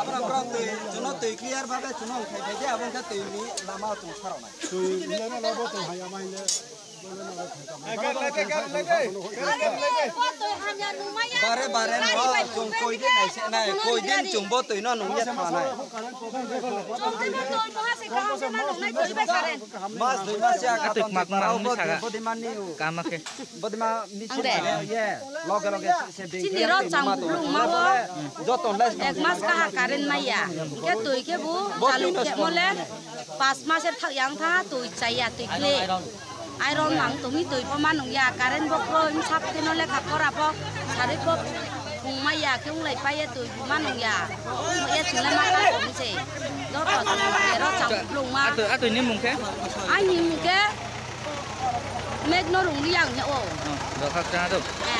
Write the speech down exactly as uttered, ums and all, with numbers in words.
Abra bra twi, chuno twi clear bhabe chuno khai khai de, abong khe twi ni lama chung sarok nai. Twi ni lama bo tong haya mai le. Bare bare no chung koi din nai se nai, koi din chung bo twi no nung ye thanai. Mas dui mas ya ka tong mak mak ni saga. Bodi man ni u. Kama khe. Bodi ma misi ye loge loge se ding. Chini ro chang bulung ma wo. Joto lai. Ek mas kaha current maya. Ke twi ke bu chaluk ke mole. Pas mas er thak yang tha twi chaya twi kle. Iron mang tumi twi pho manung ya, current bo pro im sap tino lekha pora pho, sari pho phung ma ya, khe wng lai pa ye twi bo manung ya. Ye chwng le ma ka tong se. Joto chwng ye ro chang phulung ma. Ato, ato ni mung khe? Ai ni mung khe meg no rung li yang he o. Oh, ro khak cha do. Eh,